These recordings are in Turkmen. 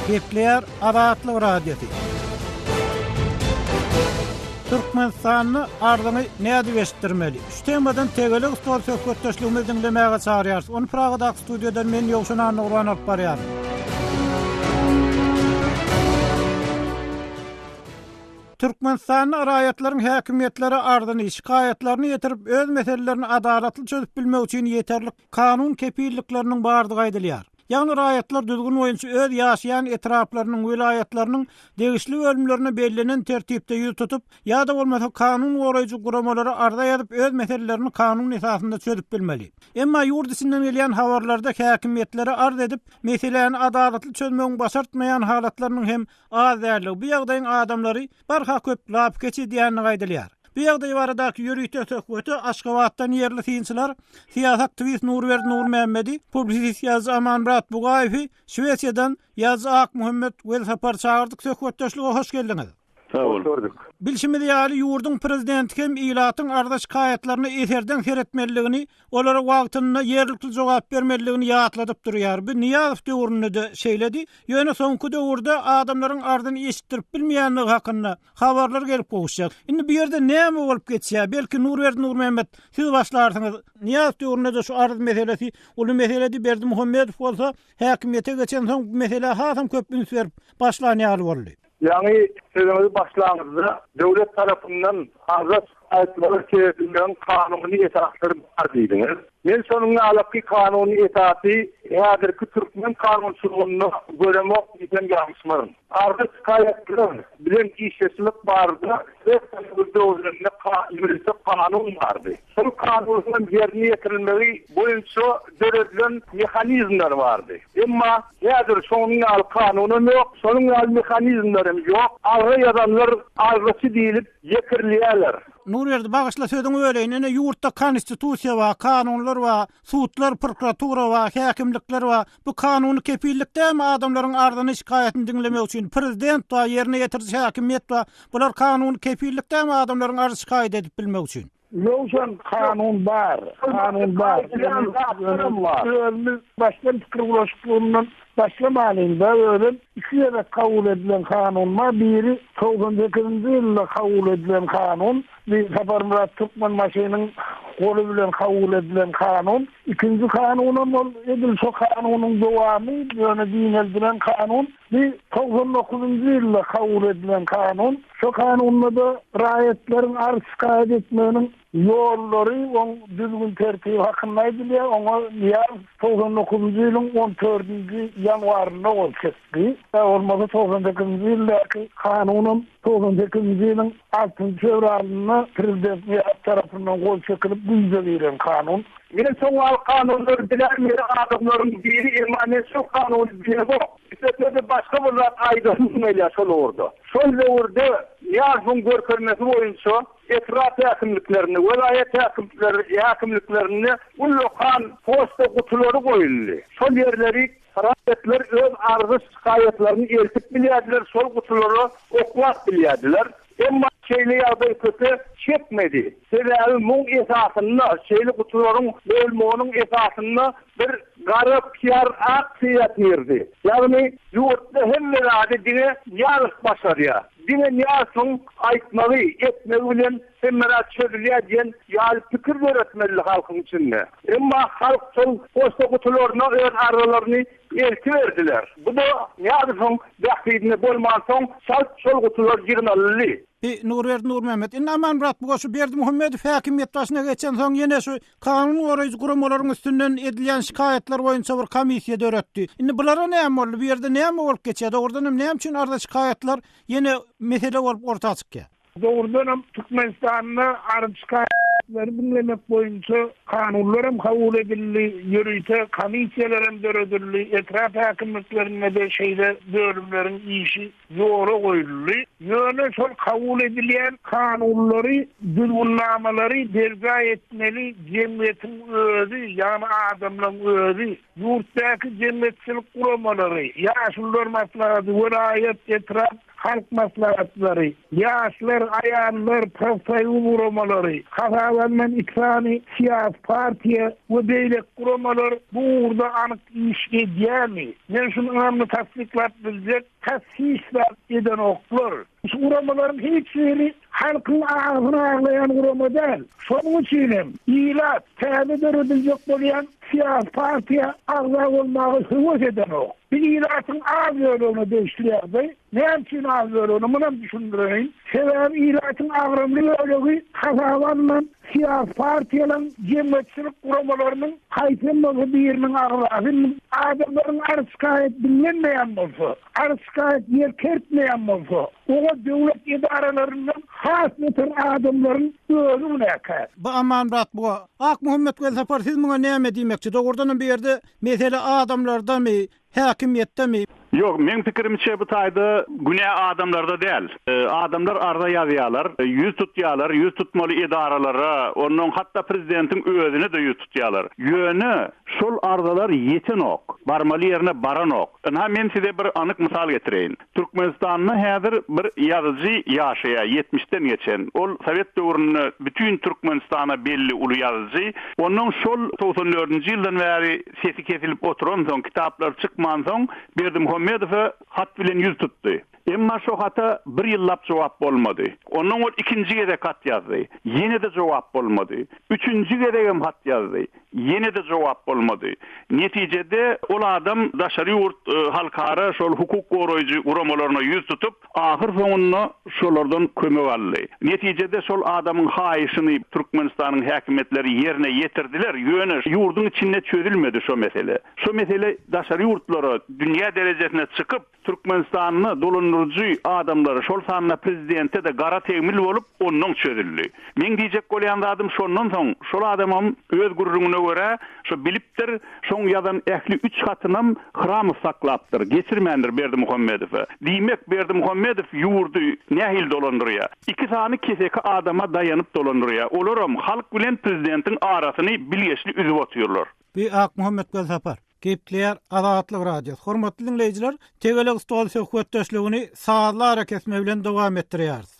Gepleýär Azatlyk Radiosy. Türkmenistanda arzyňy nädip eşitdirmeli? Şu temadan tegelek stol söhbetdeşligimizi diňlemäge çagyrýarys. Ony Pragadaky studiýadan men Ýowşan Annagurban alyp barýaryn. Türkmenistanda raýatlaryň häkimiýetlere arzyny, şikaýatlaryny ýetirip, öz meselelerini adalatly çözüp bilmegi üçin ýeterlik kanun kepillikleriniň bardygy aýdylýar. Ýagny raýatlar düzgün boýunça öz ýaşaýan etraplarynyň, welaýatlarynyň degişli bölümlerine bellenen tertipde ýüz tutup, ýa-da bolmasa kanun goraýjy guramalara arza ýazyp öz meselelerini kanun esasynda çözüp bilmeli. Emma ýurt içinden gelýän habarlarda häkimiýetlere arz edip, meseläni adalatly çözmegiň başartmaýan halatlarynyň hem az däldigi, bu ýagdaýyň adamlary barha köp lapykeç edýändigi aýdylýar. Bu ýagdaý baradaky ýörite söhbete Aşgabatdan ýerli synçylar, syýasy aktiwist Nurberdi Nurmämmedi, publisist ýazyjy Amanmyrat Bugaýewi, Şwesiýadan ýazyjy Akmuhammet Welsapary çagyrdyk. Söhbetdeşlige hoş geldiňiz. Sag bol. Gördük. Bilşimiz ýaly, ýurduň prezidenti hem ilatyň arza-şikaýatlaryna eserdeň seretmelidigini, olara wagtynda ýerlikli jogap bermelidigini ýatladyp durýar. Bu Nyýazow döwründe-de şeýledi. Ýöne soňky döwürde adamlaryň arzyny eşitdirip bilmeýändigi hakynda habarlar gelip gowuşýar. Indi bu ýerde näme bolup geçýär? Belki Nurberdi Nurmämmet siz başlarsyňyz. Nyýazow döwründe-de şu arz meselesi uly meseledi. Berdimuhamedow bolsa häkimiýete geçensoň bu meselä hasam köp üns berip başlan ýaly boldy. Ýaňy sözüňizi başlaňyzda döwlet tarapyndan arza şikaýatlara seredilmegiň kanuny esaslary bar diýdiňiz. Men şonuň ýalaky kanuny esasy häzirki türkmen kanunçylygynda göremok diýsem ýalňyşmaryn. Arza şikaýatlar bilen işleşmek barada Sowet Soýuzy döwründe ýörite kanun bardy. Şol kanunyň hem ýerine ýetirilmegi boýunça döredilen mehanizmler bardy. Emma häzir şonuň ýaly kanunam ýok, şonuň ýaly mehanizmlerem ýok. Arza ýazanlar arzaçy diýlip ýekirilýärler. Nurberdi, bagyşla sözüňi böleýin, ine ýurtda konstitusiýa bar, kanunlar bar, sudlar, prokuratura bar, häkimlikler bar. Bu kanuny kepillik dälmi adamlaryň arzyny, şikaýatyny diňlemek üçin? Prezident bar, ýerine ýetiriji häkimiýet bar. Bular kanuny kepillik dälmi adamlaryň arz-şikaýat edip bilmegi üçin? Ýogsam kanun bar, kanun bar. Ýöne özümiz başdan pikir bulaşyklygyndan başlamalyň-da, özem iki gezek kabul edilen kanun bar, biri 98-nji ýylda kabul edilen kanun, bir Saparmyrat Türkmenbaşynyň goly bilen kabul edilen kanun, ikinji kanunam ol edil şo kanunyň dowamy, ýöne giňeldilen kanun. Bu 99-njy ýylda kabul edilen kanun. Şo kanunda-da raýatlaryň arz-şikaýat etmeginiň ýollary, oň düzgün-tertibi hakynda aýdylýar. Oňa Nyýazow 99-njy ýylyň on dördünji ýanwarynda gol çekdi. Ýa bolmasa 98-nji ýyldaky kanunam 98-nji ýylyň altynjy fewralynda prezident Nyýazow tarapyndan gol çekilip güýje giren kanun. Men şoňal kanunlary bilen meni adamlaryň biri emma men şol kanuny bilemok. Üstesine-de başga bir zat aýdasym gelýär şol ugurda. Şol döwürde Nyýazowyň görkezmesi boýunça etrap häkimliklerinde, welaýat häkimliklerinde ullakan poçta gutulary goýuldy. Şol ýerleri raýatlar öz arza-şikaýatlaryny eltip bilýärdiler, şol gutulara oklap bilýärdiler. Emma şeýle ýagdaý köpe çekmedi. Sebäbi muň esasynda, şeýle gutularyň goýulmagynyň esasynda bir gara piar aksiýa ýatyrdy. Ýagny ýurtda hemme zady diňe Nyýazow başarýar. Diňe Nyýazowyň aýtmagy, etmegi bilen hemme zat çözülýär diýen ýaly pikir döretmelidi halkyň içinde. Emma halk şol poçta gutularyna öz arzalaryny Eltiberdiler. Bu-da Nyýazowyň bähbidine bolmansoň, çalt şol gutular ýygnaldy. Bi Nurberdi Nurmämmet. Indi Amanmyrat buga şu Berdimuhamedow häkimiýet başyna geçensoň ýene şu kanun goraýjy guramalaryň üstünden edilýän şikaýatlar boýunça bir komissiýa döretdi. Indi bulara näme boldy? Bu ýerde näme bolup geçýär? Dogrudan hem näme üçin arza-şikaýatlar ýene mesele bolup orta çykýar? Dogrudanam, Türkmenistanda arz-şikaýatlary diňlemek boýunça kanunlar hem kabul edildi, ýörite komissiýalar hem döredildi, etrap häkimliklerinde-de şeýle bölümleriň işi ýola goýuldy. Ýöne şol kabul edilýän kanunlary, düzgünnamalary berjaý etmeli jemgyýetiň özi, ýagny adamlaryň özi, ýurtdaky jemgyýetçilik guramalary, Ýaşulular maslahaty, welaýat, etrap. Halk maslahatlary, ýaşlar, aýallar, profsoýuz guramalary, hasaba alnan iki sany syýasy partiýa we beýleki guramalar bu ugurda anyk iş edýärmi? Men şuny ynamly tassyklap biljek, tas hiç zat edenoklar. Şu guramalaryň hiç biri halkyň agysyny aglaýan gurama däl. Şonuň üçin hem ilat täze dörediljek bolýan syýasy partiýa agza bolmaga höwes edenok. Bu ilatyň az bölegine degişli ýagdaý. Näme üçin az bölegine, munam düşündireýin. Sebäbi ilatyň agramly bölegi hasaba alnan syýasy partiýalaryň, jemgyýetçilik guramalarynyň haýsy hem bolsa biriniň agzasy. Adamlaryň arz-şikaýat diňlenmeýän bolsa, arz-şikaýat ýer kertmeýän bolsa, oňa döwlet edaralaryndan has beter adamlaryň özi günäkär. Bu Amanmyrat buga. Akmuhammet Welsapar siz muňa näme diýmekçi? Dogrudanam bu ýerde mesele adamlardamy, häkimiýetdemi? Ýok, meň pikirimçe bu taýda günä adamlarda däl. Adamlar arza ýazýarlar, ýüz tutýarlar, ýüz tutmaly edaralara, onnoň hatda prezidentiň özüne-de ýüz tutýarlar. Ýöne şol arzalar ýetenok, barmaly ýerine baranok. Ynha men size bir anyk mysal getireýin. Türkmenistanda häzir bir ýazyjy ýaşaýar, ýetmişden geçen. Ol sowet döwründe bütin Türkmenistana belli uly ýazyjy. Onnoň şol 94-nji ýyldan bäri Sesi kesilip oturansoň, kitaplary çykmansoň, Berdimuhamedowa hat bilen ýüz tutdy. Emma şo hata bir ýyllap jogap bolmady. Ondan ol ikinji gezek hat ýazdy. Ýene-de jogap bolmady. Üçünji gezegem hat ýazdy. Ýene-de jogap bolmady. Netijede, ol adam daşary ýurt halkara şol hukuk goraýjy guramalaryna ýüz tutup, Ahyr soňunda şolardan kömek aldy. Netijede şol adamyň haýyşyny Türkmenistanyň häkimiýetleri ýerine ýetirdiler, ýöne ýurduň içinde çözülmedi şo mesele. Şo mesele daşary ýurtlara, dünýä derejesine çykyp, Türkmenistanda dolandyryjy adamlara, şol sanda prezidente-de gara tegmil bolup, onnoň çözüldi. Meň diýjek bolýan zadym şondan soň şol adamam öz gürrüňine görä şo bilipdir, şoň ýazan ähli üç hatynam Hramow saklapdyr, geçirmändir Berdimuhamedowa. Diýmek Berdimuhamedow ýurdy nähili dolandyrýar? Iki sany keseki adama daýanyp dolandyrýar. Olaram halk bilen prezidentiň arasyny bilgeşli üzüp otyrlar. Bu Akmuhammet Welsapar. Gepleýär Azatlyk Radiosy. Hormatly diňleýjiler, Tegelek stol söhbetdeşligini sazly arakesme bilen dowam etdirýäris.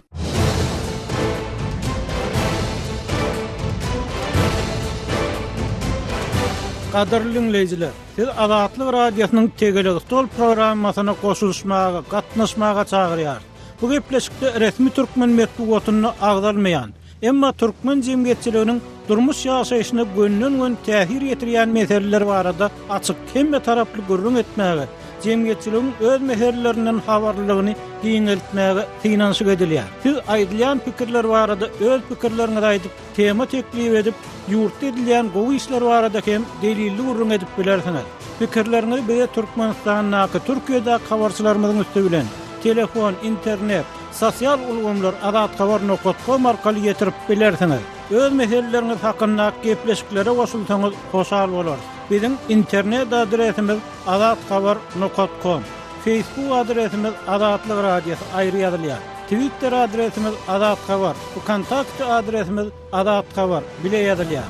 Gadyrly diňleýjiler, sizi Azatlyk Radiosynyň Tegelek stol programmasyna goşulyşmaga, gatnaşmaga çagyrýarys. Bu gepleşikde resmi türkmen metbugatynda agzalmaýan, Emma türkmen jemgyýetçiliginiň durmuş-ýaşaýşyna gönden-göni täsir ýetirýän meseleler barada açyk, hemmetaraply gürrüň etmäge, jemgyýetçiligiň öz meselelerinden habarlylygyny giňeltmäge synanyşyk edilýär. Siz aýdylýan pikirler barada öz pikirleriňizi aýdyp, tema teklip edip, ýurtda edilýän gowy işler barada hem delilli gürrüň edip bilersiňiz. Pikirleriňizi bize Türkmenistandaky, Türkiýedäki habarçylarymyzyň üsti bilen, telefon, internet, Sosial ulgamlar azathabar nokat kom arkaly ýetirip bilersiňiz. Öz meseleleriňiz hakynda gepleşiklere goşulsaňyz hoşal bolarys. Biziň internet adresimiz azathabar nokat kom. Facebook adresimiz Azatlyk Radiosy aýry ýazylýar. Twitter adresimiz azathabar, Wkontakte adresimiz azathabar bile ýazylýar.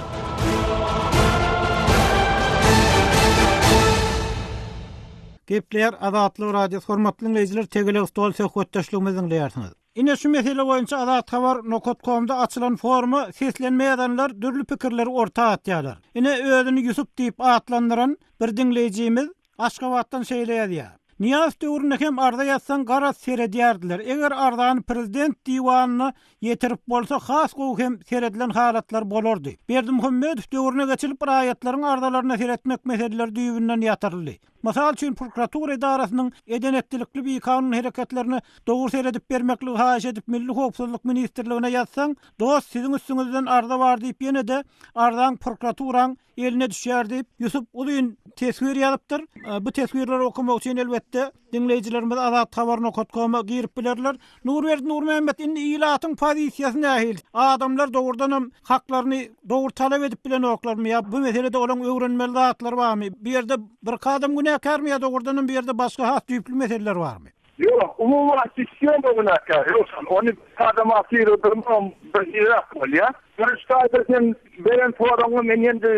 Gepleýär Azatlyk Radiosy hormatly diňleýjiler tegelek stol söhbetdeşligimizi diňleýärsiňiz. Ine şu mesele boýunça Azathabar nokat komda açylan foruma seslenme ýazanlar dürli pikirleri orta atýarlar. Ine özüni Ýusup diýip atlandyran bir diňleýjimiz Aşgabatdan şeýle ýazýar. Nyýazow döwründe hem arza ýazsaň garaz seredýärdiler. Eger arzany prezident diwanyna ýetirip bolsa has gowy hem seredilen halatlar bolardy. Berdimuhamedow döwrüne geçilip raýatlaryň arzalaryna seretmek meseleleri düýbünden ýatyryldy. Mysal üçin, prokuratura edarasynyň eden-etdilikli bikanun hereketlerine dogry seredip bermekligi haýyş edip Milli howpsuzlyk ministrligine ýazsaň, dost siziň üstüňizden arza bar diýip ýene-de arzaň prokuraturaň eline düşýär diýip, Ýusup uzyn teswir ýazypdyr. Bu teswirleri okamak üçin elbetde diňleýjilerimiz azathabar nokat koma girip bilerler. Nurberdi Nurmämmet, indi ilatyň pozisiýasy nähili? Adamlar dogrudanam haklaryny dogry talap edip bilenoklarmy ýa bu meselede olaň öwrenmeli zatlary barmy? Bu ýerde birki adam günäkärmi ýa dogrudanam bu ýerde başga has düýpli meseleler barmy? Ýok, umuman sistema günäkär, Röwşen. Ony bir adama syrydyrmagam bir hiräk bolýar. Birinji taýda sen beren soragyňa men ýene-de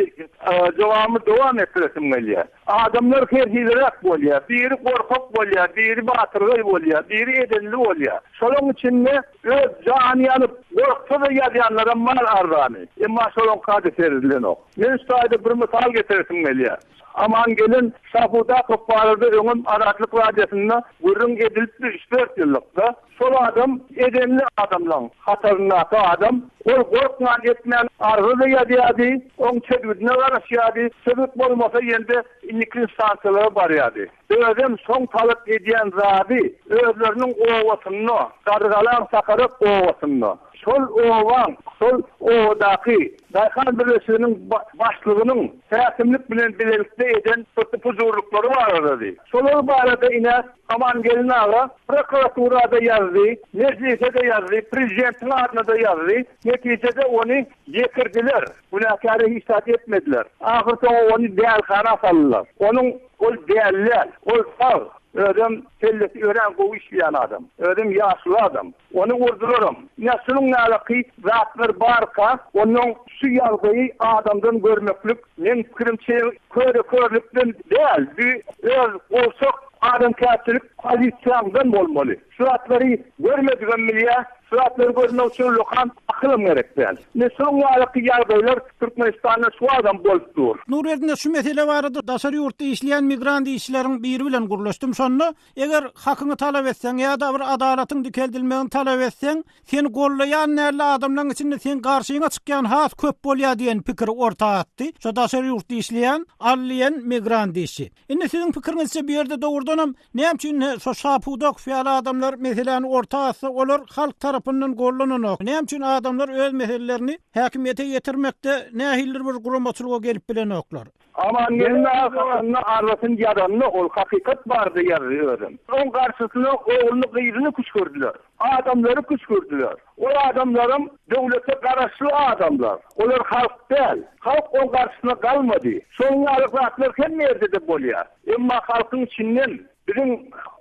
jogabymy dowam etdiresim gelýär. Adamlar her hiliräk bolýar. Biri gorkak bolýar, biri batyrgaý bolýar, biri edenli bolýar. Şolaň içinde öz jany ýanyp, gorksa-da ýazýanlaram bar arzany. Emma şolaňka-da seredilenok. Men şu taýda bir mysal getiresim gelýär. Amangelen Şapudakow barada öňem Azatlyk Radiosynda gürrüň edilipdi üç-dört ýyllykda. Şol adam edenli adamlaň hataryndaky adam. Ol gorkman etmän arza-da ýazýardy, oň çözgüdine garaşýardy, çözgüt bolmasa ýene-de indiki instansiýalara barýardy. Özem şoň talap edýän zady özleriniň obasynda, Garrygalaň Sakarak obasynda, şol obaň, şol obadaky daýhan birleşiginiň başlygynyň häkimlik bilen bilelikde eden pyssy-pujurlyklary baradady. Şolar barada ine Amangelin aga prokuratura-da ýazdy, Mejlise-de ýazdy, prezidentiň adyna-da ýazdy. Netijede ony ýekirdiler. Günäkäre hiç zat etmediler. Ahyrsoňy ony dälihana saldylar. Onuň ol däli däl, ol sag, özem kellesi örän gowy işleýän adam. Özem ýaşuly adam. Ony urdularam. Ine şunuň ýalyky zatlar barka, onnoň şu ýagdaýy adamdan görmeklik, meň pikirimçe, köre-körlükden däl, bu öz gowşak adamkärçilik pozisiýaňdan bolmaly. Şu zatlary görmedigem bilýär, şu zatlary görmek üçin ullakan akylam gerek däl. Ine şunuň ýalyky ýagdaýlar Türkmenistanda şu wagtam bolup dur. Nurberdi, şu mesele barada daşary ýurtda işleýän migrant işçileriň biri bilen gürleşdim. Şonda Eger hakyňy talap etseň ýa-da bir adalatyň dikeldilmegini talap etseň, seni gollaýan dälde adamlaryň içinde seň garşyňa çykýan has köp bolýar diýen pikiri orta atdy. Şo daşary ýurtda işleýän Al diýen migrant işçi. Indi siziň pikiriňizçe bu ýerde dogrudanam näme üçin şo Şapudakow ýaly adamlar meseläni orta atsa olar halk tarapyndan gollananok? Näme üçin adamlar öz meselelerini häkimiýete ýetirmekde nähilidir bir guramaçylyga gelip bilenoklar? Amangeldi aga hakynda arzasyny ýazanda ol hakykat barada ýazdy özem. Oň garşysyna ogluny gyzyny küşgürdiler. Adamlary küşgürdiler. Ol adamlaram döwlete garaşly adamlar. Olar halk däl. Halk oň garşysyna galmady. Şonuň ýaly zatlar hemme ýerde-de bolýar. Emma halkyň içinden Biziň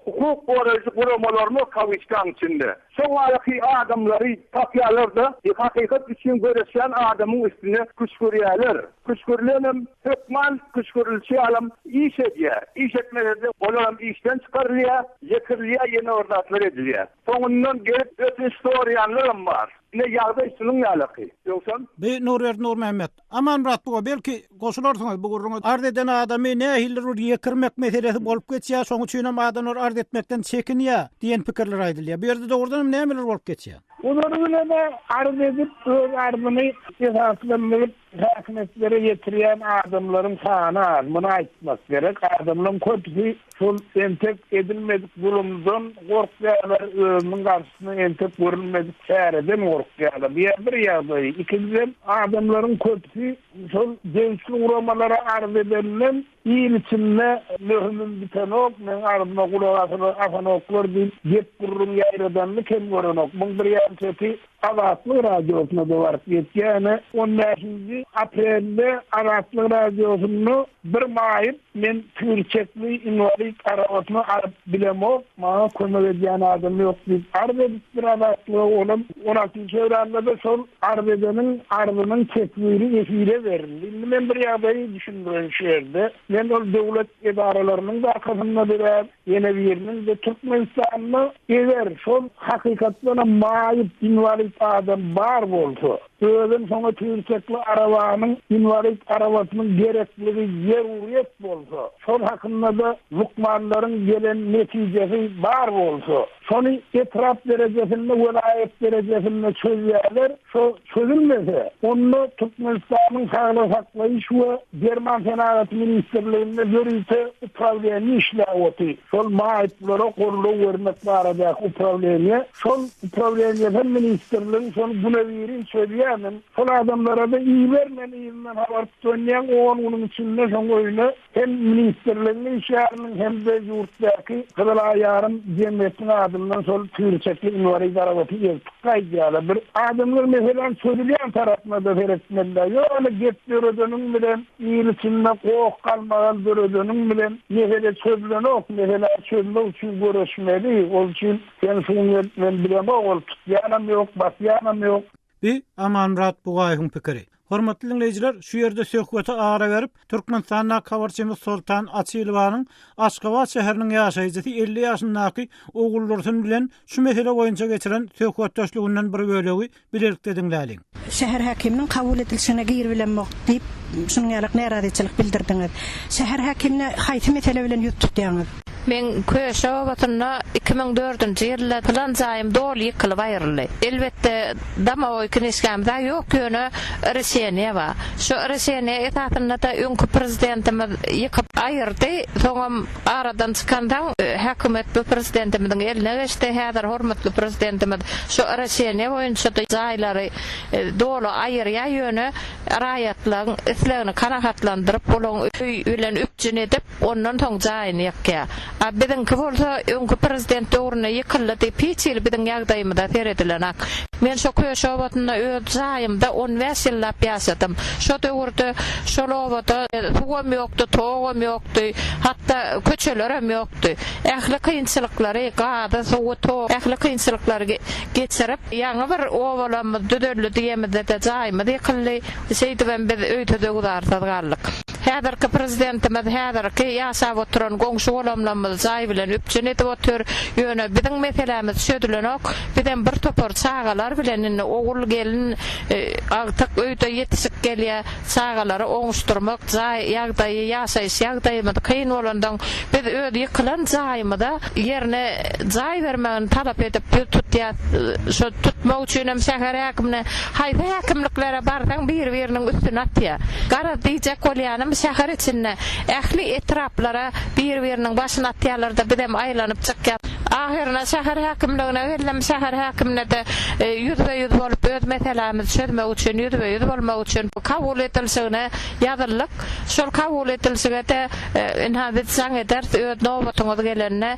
hukuk goraýjy guramalarymyz kawiçkaň içinde. Şoň ýalyky adamlary tapýarlar-da, hakykat üçin göreşýän adamyň üstüne küşgürýärler. Küşgürilenem hökman küşgürilişi ýalam iş edýär. Iş etmese-de olaram işden çykarylýar, ýekirilýär, ýene bir zatlar edilýär. Soňundan gelip ötünç soraýanlaram bar. Ine ýagdaý şunuň ýalyky. Ýogsam. Bi Nurberdi Nurmämmet. Amanmyrat buga belki goşularsyňyz bu gürrüňe. Arz eden adamy nähilidir bir ýekirmek meselesi bolup geçýär, şoň üçinem adamlar arz etmekden çekinýär diýen pikirler aýdylýar. Bu ýerde dogrudan hem nämeler bolup geçýär? Ozaly bilen-ä arz edip, öz arzyny esaslandyryp häkimiýetlere ýetirýän adamlaryň sany az, muny aýtmak gerek. Adamlaryň köpüsi Şol entek edilmedik zulumdan gorkýarlar, özüniň garşysyna entek görülmedik çäreden gorkýarlar. Bu ýa bir ýagdaýy. Ikinjiden, adamlaryň köpüsi şol degişli guramalara arz edenden il içinde möhümim bitenok, meň arzyma gulak asanoklar diýip gep-gürrüň ýaýradanyny kem görenok. Muň bir ýan çeti Azatlyk Radiosyna-da baryp ýetýär. Ine, on bäşinji aprelde Azatlyk Radiosynda bir maýyp Men tigirçekli inwalid arabasyny alyp bilemok, maňa kömek edýän adam ýok diýip arz edipdir Azatlyga. Olam on altynjy fewralda-da şol arz edeniň arzynyň teswiri efire berildi. Indi men bir ýagdaýy düşündireýin şu ýerde. Men ol döwlet edaralarynyň-da arkasynda durýan. Ýene biriniň-de Türkmenistanda eger şol hakykatdanam maýyp, inwalid adam bar bolsa, özem şoňa tigirçekli arabanyň, inwalid arabasynyň gerekligi zeruryýet bolsa, şol hakynda-da lukmanlaryň gelen netijesi bar bolsa, Şony etrap derejesinde, welaýat derejesinde çözýärler. Şo çözülmese, onda Türkmenistanyň Saglygy saklaýyş we derman senagaty ministrliginde ýörite uprawleniýe işläp otyr. Şol maýyplara goldaw bermek baradaky uprawleniýe. Şol uprawleniýesem ministrligiň şony günebirin çözýärmen. Şol adamlara-da ibermän yzyndan habar tutandýaň, on günüň içinde şoň öýüne Hem ministrligiň işgäriniň hem-de ýurtdaky Gyzyl Aý ýarym jemgyýetiniň adyndan şol tigirçekli inwalid arabasy eltip gaýdýarlar. Bir adamlar meseläni çözülýän tarapyna-da seretmeli-dä. Ýöne gep döredeniň bilen, il içinde goh-galmagal döredeniň bilen mesele çözülenok. Meseläni çözmek üçin göreşmeli. Ol üçin sen şuny et, men bilemok, ol tutýanam ýok, basýanam ýok. Bi Amanmyrat Bugaýewiň pikiri. Hormatly diňleýjiler, şu ýerde söhbete ara berip, Türkmenistandaky habarçymyz Soltan Açylowanyň Aşgabat şäheriniň ýaşaýjysy 50 ýaşyndaky Oguldursun bilen şu mesele boýunça geçiren söhbetdeşliginden bir bölegi bilelikde diňläliň. Şäher häkiminiň kabul edilişine giribilemok diýip, şunuň ýalak närazyçylyk bildirdiňiz. Şäher häkimine haýsy mesele bilen ýüz tutýaňyz? Meň Köşi obasynda 2004-nji ýylda pylan jaýym doly ýykylyp aýryldy. Elbetde, domowoý knižkamyz-a ýok, ýöne rişeniýe bar. Şo rişeniýe esasynda-da öňki prezidentimiz ýykyp aýyrdy, soňam Aradan çykansoň, hökümet bu prezidentimiziň eline geçdi. Häzir hormatly prezidentimiz şu rşeniýe boýunça-da jaýlary doly aýyrýar, ýöne raýatlaryň islegini kanagatlandyryp, olaryň öý bilen üpjün edip, ondan soň jaýyny ýykýar. A biziňki bolsa öňki prezident döwründe ýykyldy diýip, hiç hili biziň ýagdaýymyza seredilenak. Men şo Köşi obasynda öz jaýymda on bäş ýyllap ýaşadym. Şo döwürde şol obada suwam ýokdy, togam ýokdy. Ýokdy. Hatda köçelerem ýokdy. Ähli kynçylyklary, gazy, suwy, togy, ähli kynçylyklary geçirip, ýaňy bir obalarymyz düzeldi diýemizde-de jaýymyz ýykyldy. Şeýdibem biz öýsüz-öwzarsyz galdyk. Häzirki prezidentimiz häzirki ýaşap oturan goňşy-golamlarymyzy jaý bilen üpjün edip otyr. Ýöne biziň meselämiz çözülenok. Bizem bir topar çagalar bilen indi ogul, gelin, agtyk öýde ýetişip gelýär. Çagalary oňuşdyrmak, jaý ýagdaýy, ýaşaýyş ýagdaýymyz kyn bolansoň, biz öz ýykylan jaýymyza ýerine jaý bermegini talap edip ýüz tutýas. Şo tutmak üçinem şäher häkimine, haýsy häkimliklere barsaň biri-biriniň üstüne atýar. Garaz, diýjek bolýanym, şäher içinde ähli etraplara biri-biriniň başyny atýarlar-da, bizem aýlanyp çykýas. Ahyryna şäher häkimligine geldim. Şäher häkimine-de ýüzbe-ýüz bolup, öz meselämizi çözmek üçin ýüzbe-ýüz bolmak üçin kabul edilşigine ýazyldyk. Şol kabul edilşige-de, Ynha, biz jaň ederis, öz nobatyňyz gelende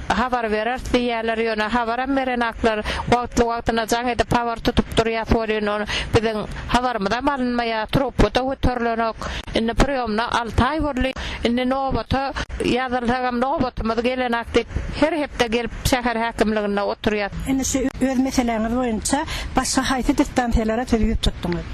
habar bereris diýýärler. Ýöne habaram berenaklar. Wagtly-wagtyna jaň edip habar tutup durýas welin, ony biziň habarymyzam alynmaýar, trubka-da göterilenok. Indi priýomna alty aý boldy. Indi nobata ýazylsagam nobatymyz gelenak diýip, her hepde gelip şäher häkimliginde oturýas. Indi şu öz meseläňiz boýunça başga haýsy distansiýalara siz ýüz tutduňyz?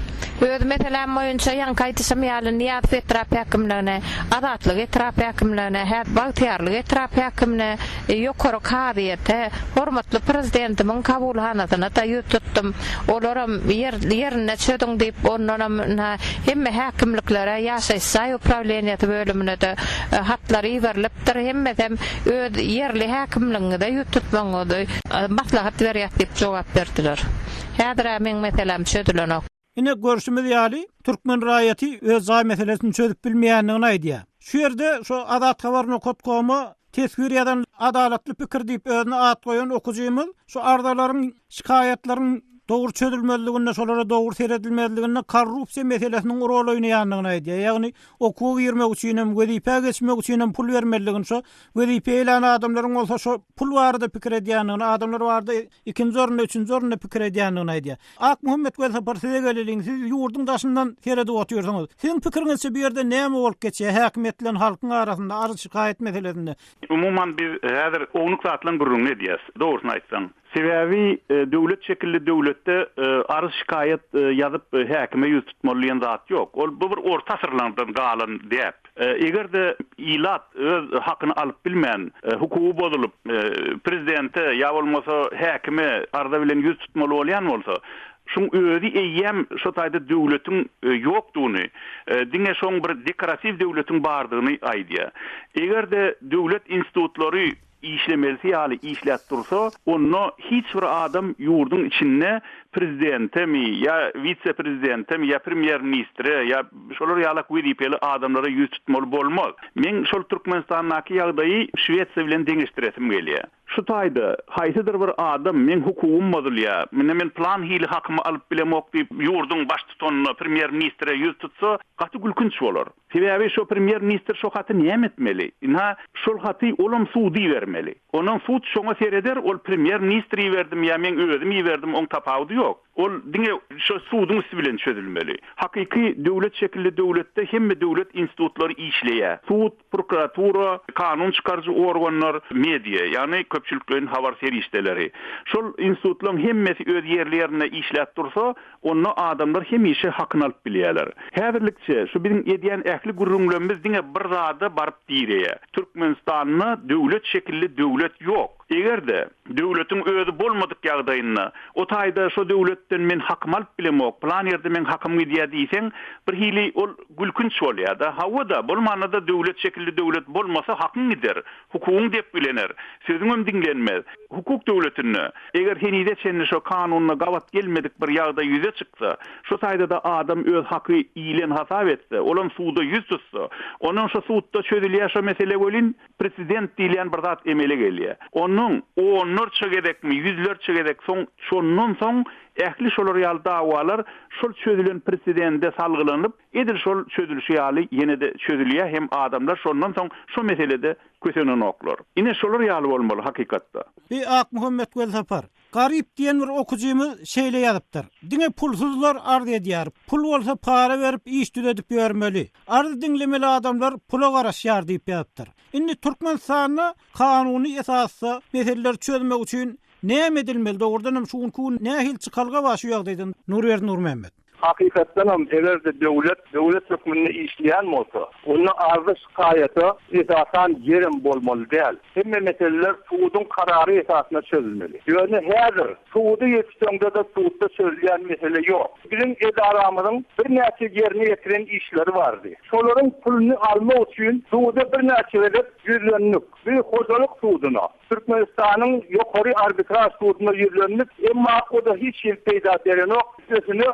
Öz meseläm boýunça ýaňky aýdyşym ýaly Nyýazow etrap häkimligine, Azatlyk etrap häkimligine, hä Bagtyýarlyk etrap häkimine, ýokary kazyýete, hormatly Prezidentimiň kabulhanasyna-da ýüz tutdum. Olaram ýer ýerinde çözüň diýip, ondanam ynha hemme häkimliklere, ýaşaýyş jaý uprawleniýasy bölümine-de hatlar iberilipdir. Hemmesem öz ýerli häkimligiňize ýüz tutmagyňyzy maslahat berýäs diýip jogap berdiler. Häzir-ä meň meseläm çözülenok. Ine, görşümiz ýaly, türkmen raýaty öz jaý meselesini çözüp bilmeýändigini aýdýar. Şu ýerde şu Azathabar nokat koma teswir ýazan Adalatly pikir diýip özüne at goýan okyjymyz şu arzalaryň, şikaýatlaryň dogry çözülmezliginde, şolara dogry seredilmezliginde korrupsiýa meselesiniň rol oýnaýandygyny aýdýar. Ýagny okuwa girmek üçin hem, wezipä geçmek üçin hem pul bermelidigini, şo wezipä eýlän adamlaryň bolsa şo pul barada pikir edýändigini, adamlar barada ikinji orunda, üçünji orunda pikir edýändigini aýdýar. Akmuhammet Welsapar size geleliň, siz ýurduň daşyndan seredip otyrsyňyz. Siziň pikiriňizçe bu ýerde näme bolup geçýär häkimiýet bilen halkyň arasynda arz-şikaýat meselesinde? Umuman biz häzir ownuk zatlaryň gürrüňini edýäs, dogrusyny aýtsaň. Sebäbi döwlet şekilli döwletde arz-şikaýat ýazyp häkime ýüz tutmaly diýen zat ýok. Ol bu bir orta asyrlardan galan däp. Eger-de ilat öz hakyny alyp bilmän, hukugy bozulyp, prezidente ýa bolmasa häkime arza bilen ýüz tutmaly bolýan bolsa, şuň özi eýýäm şo taýda döwletiň ýokdugyny, diňe şoň bir dekoratiw döwletiň bardygyny aýdýar. Eger-de döwlet institutlary işlemelisi ýaly işläp dursa, onda hiç bir adam ýurduň içinde prezidentemi ýa wise-prezidentemi ýa premýer-ministre ýa şolar ýalak wezipeli adamlara ýüz tutmaly bolmaz. Meň şol Türkmenistandaky ýagdaýy Şwesiýa bilen deňeşdiresim gelýär. Şu taýda haýsydyr bir adam meň hukugym bozulýar, indi men plan hili hakymy alyp bilemok diýip ýurduň baştutanyna, premýer-ministre ýüz tutsa, gaty gülkünç bolar. Sebäbi şo premýer ministr şo haty näme etmeli? Ynha, şol haty olam suda ibermeli. Ondan sud şoňa sereder, ol premýer ministr iberdimi ýa meň özüm iberdim, oň tapawudy ýok. Ol diňe şo suduň üsti bilen çözülmeli. Hakyky döwlet şekilli döwletde hemme döwlet institutlary işleýär. Sud, prokuratura, kanun çykaryjy organlar, media, ýagny. köpçülikleýin habar serişdeleri. Şol institutlaryň hemmesi öz ýerli-ýerinde işläp dursa, onda adamlar hemişe hakyny alyp bilýärler. Häzirlikçe şu biziň edýän ähli gürrüňlerimiz diňe bir zada baryp direýär. Türkmenistanda döwlet şekilli döwlet ýok. Eger-de, döwletiň özi bolmadyk ýagdaýynda, o taýda şo döwletden men hakymy alyp bilemok, pylan ýerde meň hakym gidýär diýseň, birhili ol gülkünç bolýar-da. Hawa-da, bolmanda-da döwlet şekilli döwlet bolmasa hakyň gider, hukugyň depgilener, sözüňem diňlenmez. Hukuk döwletinde, eger henize çenli şo kanunda gabat gelmedik bir ýagdaý ýüze çyksa, şo taýda-da adam öz haky iýlen hasap etse, olam suda ýüz tutsa, ondan şo sudda çözülýär şo mesele welin, Prezident diýilýän bir zat emele gelýär. Onuň onlarça gezekmi, ýüzlerçe gezek soň, şondan soň ähli şolar ýaly dawalar şol çözülen prezidende salgylanyp, edil şol çözülişi ýaly ýene-de çözülýär hem adamlar şondan soň şo meselede kösenenoklar. Ine şolar ýaly bolmaly hakykatda. Bi Akmuhammet Welsapar, Garyp diýen bir okyjymyz şeýle ýazypdyr, Diňe pulsuzlar arz edýär, pul bolsa para berip iş düzedip ýörmeli. Arz diňlemeli adamlar pula garaşýar diýip ýazypdyr. Indi Türkmenistanda kanuny esasda meseleleri çözmek üçin näme edilmeli, dogrudan hem şu günki gün nähili çykalga bar şu ýagdaýdan Nurberdi Nurmämmet? Hakykatdanam, eger-de döwlet döwlet hökmünde işleýän bolsa, onda arza-şikaýata esasan ýerem bolmaly däl. Hemme meseleler suduň karary esasynda çözülmeli. Ýöne häzir suda ýüz tutuňda-da sudda çözülýän mesele ýok. Biziň edaramyzyň birnäçe ýerine ýetiren işleri bardy. Şolaryň puluny almak üçin suda birnäçe gezek ýüzlendik. Biz hojalyk suduna. Türkmenistanyň Ýokary arbitraž suduna ýüzlendik, emma o-da hiç hili peýda berenok, üstesine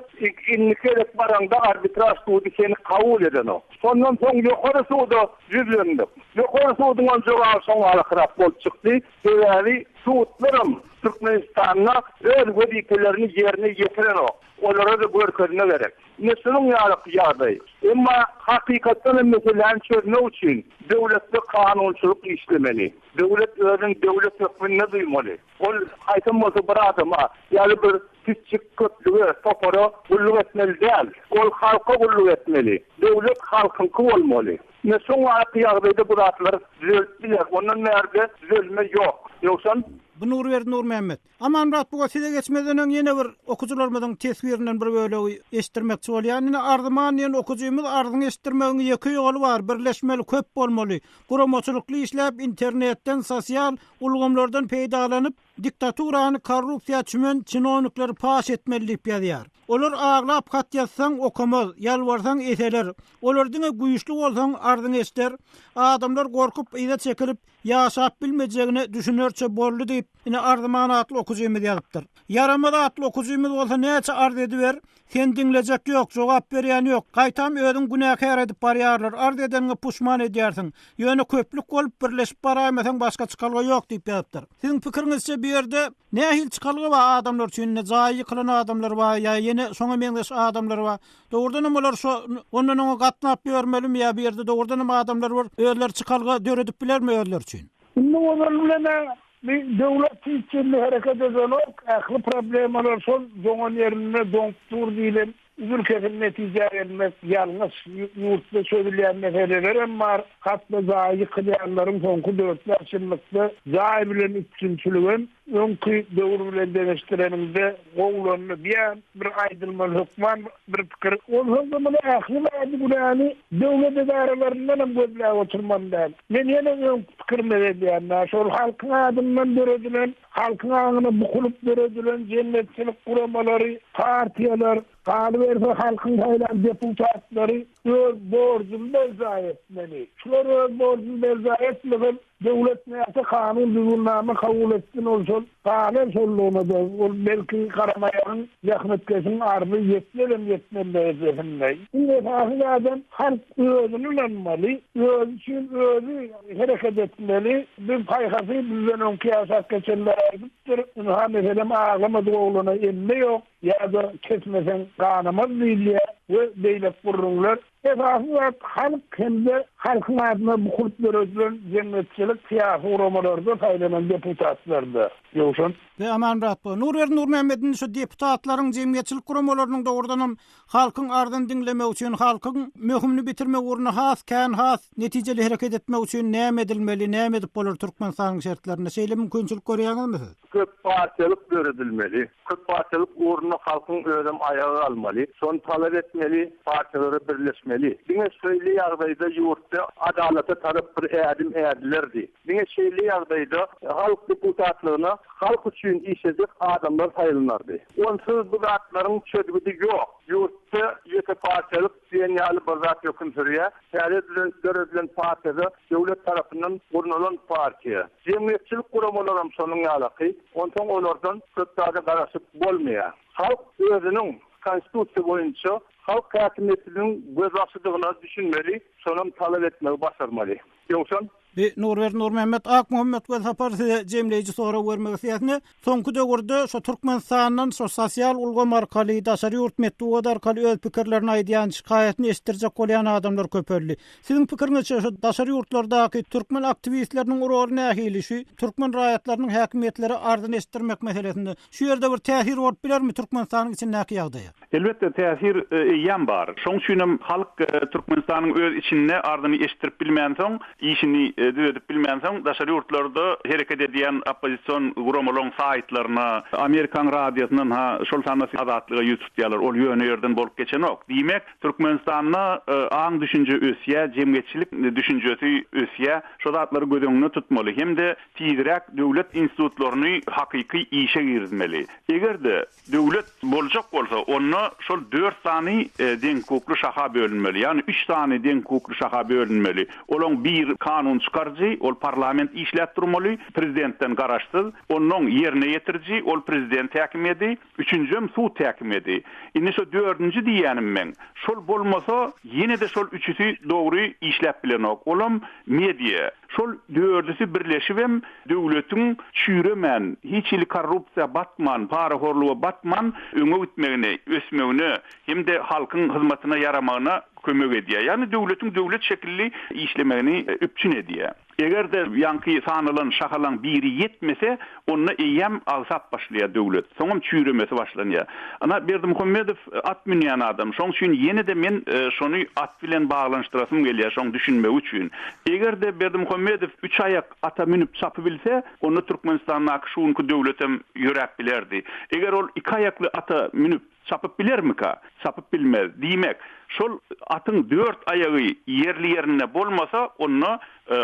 indiki gezek baraňda arbitraž sudy seni kabul edenok. Şondan soň Ýokary suda ýüzlendik. Ýokary suduňam jogaby şoňalakyrak bolup çykdy, sebäbi sudlaram Türkmenistanda öz wezipelerini ýerine ýetirenok, olara-da görkezme gerek. Ine şunuň ýaly ýagdaý. Emma hakykatdan hem meseläni çözmek üçin döwletde kanunçylyk işlemeli. Döwlet özüni döwlet hökmünde duýmaly. Ol haýsam bolsa bir adama ýa-da bir kiçijik köplüge, topara gulluk etmeli däl. Ol halka gulluk etmeli. Döwlet halkyňky bolmaly. Ine şoň ýaly ýagdaýda bu zatlar düzelip biler. Ondan bärde düzelme ýok. Ýogsam. Bu Nurberdi Nurmämmet. Amanmyrat buga size geçmezden öň ýene bir okyjylarymyzyň teswirinden bir bölegi eşitdirmekçi bolýan. Ine Arzyman diýen okyjymyz arzyňy eşitdirmegiň ýeke ýoly bar, birleşmeli, köp bolmaly. Guramaçylykly işläp, internetden, sosial ulgamlardan peýdalanyp, diktaturany, korrupsiýa çümen çinownikleri paş etmeli diýip ýazýar. Olar aglap hat ýazsaň okamaz, ýalbarsaň eseler. Olar diňe güýçli bolsaň arzyňy eşder. Adamlar gorkup yza çekilip, ýaşap bilmejegine düşünerçe boldy diýip, ine Arzyman atly okyjymyz ýazypdyr. Ýaramaz atly okyjymyz bolsa näçe arz ediber, seni diňlejek ýok, jogap berýän ýok, gaýtam özüňi günäkär edip barýarlar, arz edeniňe puşman edýärsiň. Ýöne köplük bolup birleşip baraýmasaň başga çykalga ýok diýip ýazypdyr. Siziň pikiriňizçe bu ýerde nähili çykalga bar adamlar üçin, indi jaýy ýykylan adamlar bar ýa ýene şoňa meňzeş adamlar bar. Dogrudanam olar şo ondan oňa gatnap ýörmelimi ýa bu ýerde dogrudanam adamlar bir özleri çykalga döredip bilermi özleri üçin? Indi ozal bilen-ä bir döwlet hiç ýerde hereket edenok, ähli problemalar şol doňan ýerinde doňup dur diýlen üzül-kesil netijä gelmek ýalňyş. Ýurtda çözülýän meselelerem bar, hat-da jaýy ýykylýanlaryň soňky dört-bäş ýyllykda jaý bilen üpjünçiligem Öňki döwür bilen deňeşdireniňde gowulandy diýen bir aýdylmaly hökman bir pikir. Onsoň-da muny ähli zady günäni döwlet edaralaryndan hem gözläp oturmaly däl. Men ýene öňki pikirime gelýän-dä, şol halkyň adyndan döredilen, halkyň aňyna bukulyp döredilen jemgyýetçilik guramalary, partiýalar, galyberse halkyň saýlan deputatlary öz borjuny berjaý etmeli. Şular öz borjuny berjaý etmese, Döwlet näçe kanun düzgünnama kabul etsin ol şol galar şollugyna-da ol belki garamaýagyň zähmetkeşiň arzy ýetmezem ýetmez derejesinde. Iň esasy zadam halk özüni ynanmaly, özi üçin özi hereket etmeli. Biz paýhasy bizden öňki ýaşap geçenler aýdypdyr, ynha meselem aglamadyk oglana emme ýok. Ýa-da kesmeseň ganamaz diýilýär we beýleki gürrüňler. Esasy zat halk hem-de halkyň adyna bukulyp döredilen jemgyýetçilik syýasy guramalarda saýlanan deputatlarda. Ýowşan. Be Amanmyrat bu. Nurberdi Nurmämmet indi şu deputatlaryň jemgyýetçilik guramalarynyň dogrudanam halkyň arzyny diňlemek üçin halkyň möhümini bitirmek ugrunda has kän has netijeli hereket etmek üçin näme edilmeli näme edip bolar Türkmenistanyň şertlerinde şeýle mümkinçilik görýäňizmi siz? Köp partiýalyk döredilmeli. Köp partiýalyk ugrunda halkyň özem aýaga galmaly. Şony talap etmeli, partiýalara birleşmeli. Diňe şeýle ýagdaýda ýurtda adalata tarap bir ädim ädilerdi. Diňe şeýle ýagdaýda halk deputatlygyna halk üçin işlejek adamlar saýlanardy. Onsuz bu zatlaryň çözgüdi ýok. Ýurtda ýeke partiýalyk diýen ýaly bir zat höküm sürýär. Täze döredilen partiýada döwlet tarapyndan gurnalan partiýa. Jemgyýetçilik guramalaram şonuň ýalaky. Onsoň olardan köp zada garaşyp bolmaýar. Halk özüniň Konstitusiýa boýunça halk häkimiýetiniň gözbaşydygyna düşünmeli, şonam talap etmegi başarmaly. Ýowşan. Bi Nurberdi Nurmämmet Akmuhammet Welsapar size jemleýji sorag bermek isleýäsine. Soňky döwürde şo Türkmenistandan şo sosial ulgam arkaly, daşary ýurt metbugat arkaly öz pikirlerini aýdýan, şikaýatyny eşitdirjek bolýan adamlar köpeldi. Siziň pikiriňizçe şu daşary ýurtlardaky türkmen aktiwistleriniň roly nähili şu türkmen raýatlarynyň häkimiýetlere arzyny eşitdirmek meselesinde? Şu ýerde bir täsir bolup bilermi Türkmenistanyň içindäki ýagdaýa? Elbetde, täsir eýýäm bar. Şoň üçinem halk Türkmenistanyň öz içinde arzyny eşitdirip bilmänsoň, işini düzedip bilmänsoň, daşary ýurtlarda hereket edýän oppozision guramalaryň saýtlaryna, Amerikan radiosyndan ha, şol sanda Azatlyga ýüz tutýarlar. Ol ýöne ýerden bolup geçenok. Diýmek, Türkmenistanda aň-düşünje ösýär, jemgyýetçilik düşünjesi ösýär. Şo zatlary göz öňünde tutmaly hem-de tizräk döwlet institutlaryny hakyky işe girizmeli. Eger-de Döwlet boljak bolsa, onda şol dört sany deňhukukly şaha bölünmeli, ýagny üç sany deňhukukly şaha bölünmeli. Olaň biri kanun çykaryjy, ol parlament işläp durmaly, prezidentden garaşsyz, onnoň ýerine ýetiriji, ol prezident häkimiýedi, üçünjem sud häkimiýedi. Indi şo dördünji diýýänim meň, şol bolmasa, ýene-de şol üçüsi dogry işläp bilenok. Olam media. Şol dördüsi birleşibem döwletiň çüýremän, hiç hili korrupsiýa batman, parahorluga batman öňe gitmegine, ösmegine hem-de halkyň hyzmatyna ýaramagyna kömek edýär. Ýagny döwletiň döwlet şekilli işlemegini üpjün edýär. Eger-de ýaňky sanalan şahalaň biri ýetmese, onda eýýäm agsap başlaýar döwlet. Soňam çüýremesi başlanýar. Ynha, Berdimuhamedow at münýän adam. Şoň üçin ýene-de men şony at bilen baglanyşdyrasym gelýär, şoň düşünmegi üçin. Eger-de Berdimuhamedow üç aýak ata münüp çapybilse, onda Türkmenistandaky şu günki döwletem ýöräp bilerdi. Eger ol iki aýakly ata münüp çapyp bilermika? Çapyp bilmez. Diýmek, şol atyň dört aýagy ýerli-ýerinde bolmasa, onda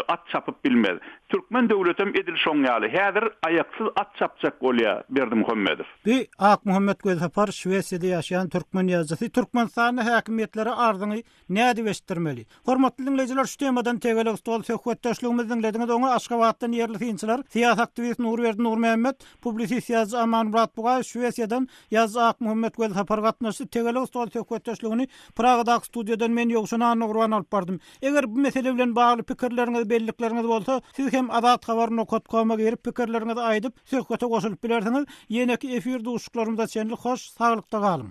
at çapyp bilmez. Türkmen döwletem edil şoň ýaly. Häzir aýaksyz at çapjak bolýar Berdimuhamedow. Bi Akmuhammet Welsapar Şwesiýada ýaşaýan türkmen ýazyjysy Türkmenistanda häkimiýetlere arzyňy nädip eşitdirmeli? Hormatly diňleýjiler şu temadan tegelek stol söhbetdeşligimizi diňlediňiz oňa Aşgabatdan ýerli synçylar, syýasy aktiwist Nurberdi Nurmämmet, publisist ýazyjy Amanmyrat Bugaýew, Şwesiýadan ýazyjy Akmuhammet Welsapar gatnaşdy. Tegelek stol söhbetdeşligini Pragadaky studiýadan men Ýowşan Annagurban alyp bardym. Eger bu mesele bilen bagly pikirleriňiz, bellikleriňiz bolsa, siz hem azathabar nokat koma girip pikirleriňizi aýdyp, söhbete goşulyp bilersiňiz. Ýeneki efir duşuşyklarymyza çenli hoş, saglykda galyň!